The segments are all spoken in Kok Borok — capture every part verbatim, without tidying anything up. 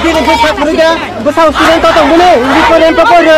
Bini bwsa kwrwi da, bwsa student to tongmani, English medium to pori.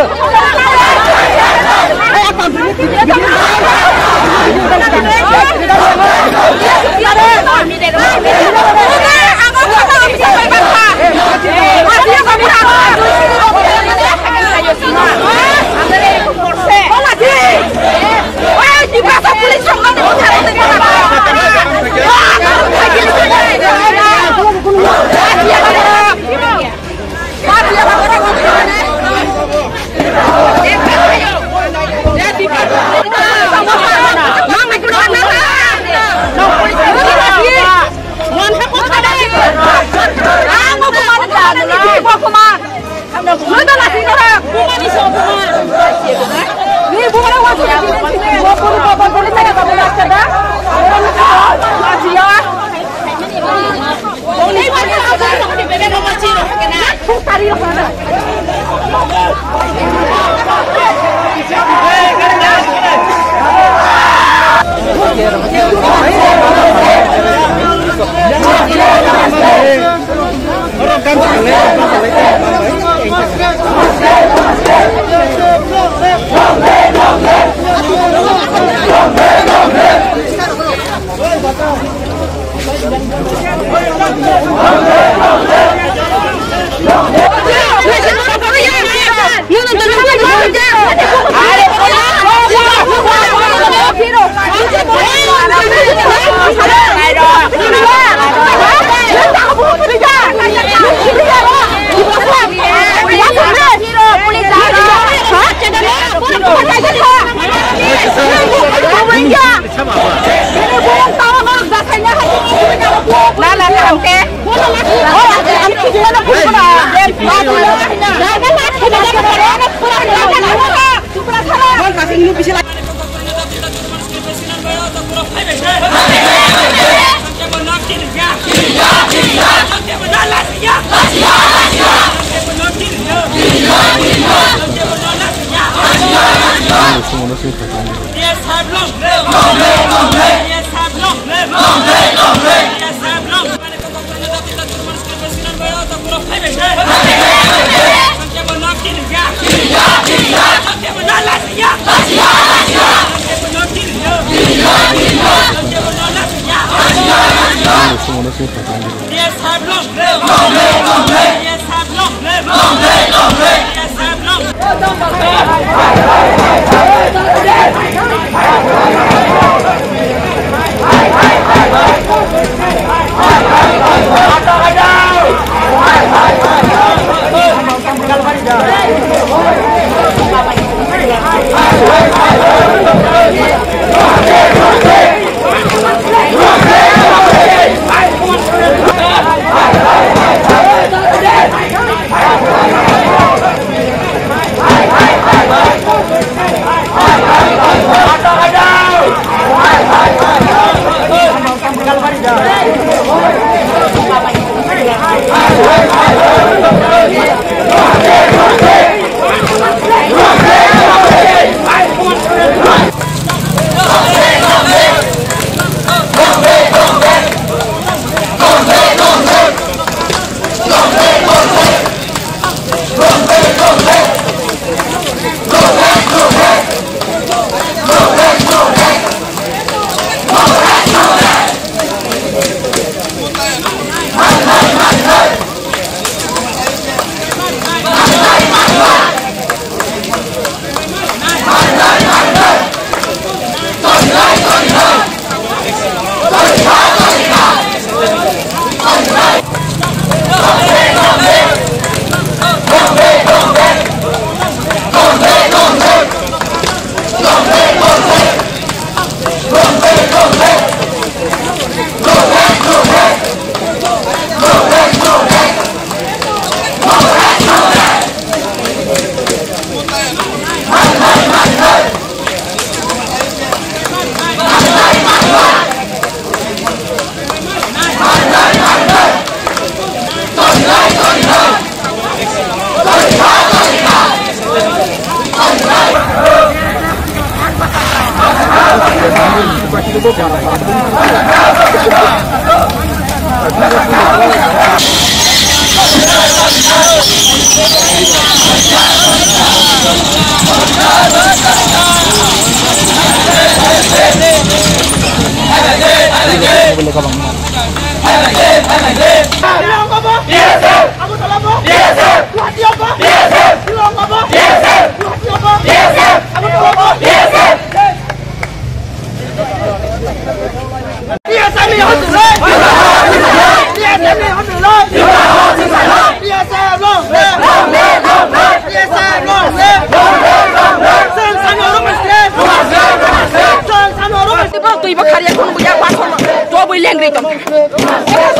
Twi bo khariya khun buya pathor tobwi lengri tong.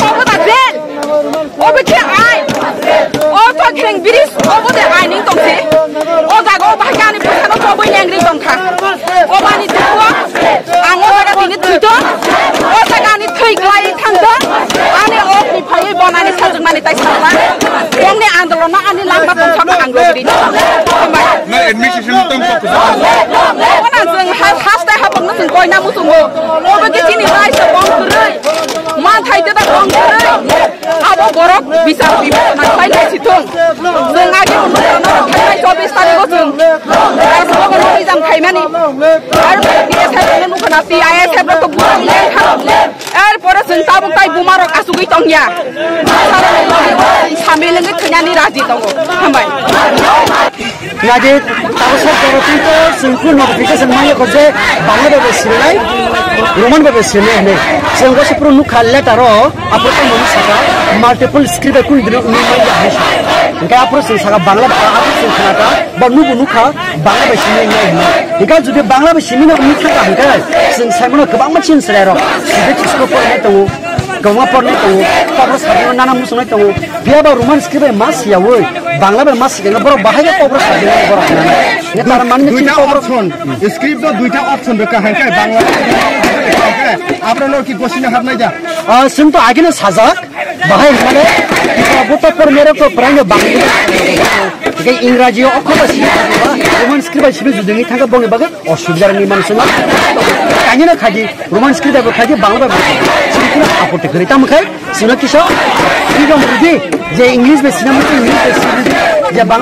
Obo da bel. Obo khe ain. O to khreng biris obo de ain wng tong se. O jaga o bahai ani phaisano tobwi lengri tong kha. Obo ani dugo ang o jaga tini thwi tong. O jaga ani thwi glai thang tong. Ani o ni phaiwi bon ani sajwk mani tai sakha. Bongni andolon no ani langma tong kha ang rogri. Na administration no tong kha. Ona jwng ha-, haste habok no jwng koina muchungo. Obo khe chini bai se bong kwrwi. Man thai te da bong kwrwi. Abo borok bichar bibechona khlai nai si thung. Chwng age bo nukha na thai nai chobbish tarikh o chwng. Kaisa bo nukha jam khaimani. Aro T S F no nukha na T I S F rok to buma le kha. Er pore chwng tabuk tai buma rok asugwi tong ya. Sambil ngi thanyani raji tongo. Hambai. Naidi, tabo sab jora twi to chwng phuru notification manya kho je Bangla bai bai sirinai, Roman bai bai sirinai hinwi. Chwng bo se phuru nukha letter o, aphuru tamo wngwi saka, multiple script bai kunu dino wngwi manya hinwi saka. Hwnkhe aphuru chwng saka Bangla bai, aphuru chwng khna kha, bo nubo nukha, Bangla bai simi wngnai hinwi. Hwnkhe jodi Bangla bai simi no wngwi thangkha hwnkhe, chwng saimano kwbangma chini chwrairok, Sudhir Kishore pornai tongo, kwbangma pornai tongo, kokro sajagwi nana muchungnai tongo. Phiya ba Roman script bai ma siyaui, Bangla bai ma sikha, borok bahai khe kokro sajagwi borok hinani. Nge tar mani Duita chini kokro option, script o duita option rwkha, hai khe Bangla bai khe, aphuru no ki gosino hapnai da? Ah, chwng to ageno sajak, bahai hinmale, Tripura bo to pormero ko prang no Bangla. Ke Ingraji o okhor ba si, Roman script bai sibi judungi thangka bongni bagwi osubidha ni mansunga. Kanyina khaji, Roman script bai khaji, Bangla bai khaji. Chini kuna apote kari tam khai, sino kisa, freedom ridi, je English bai sinama English bai sinama, je Bangla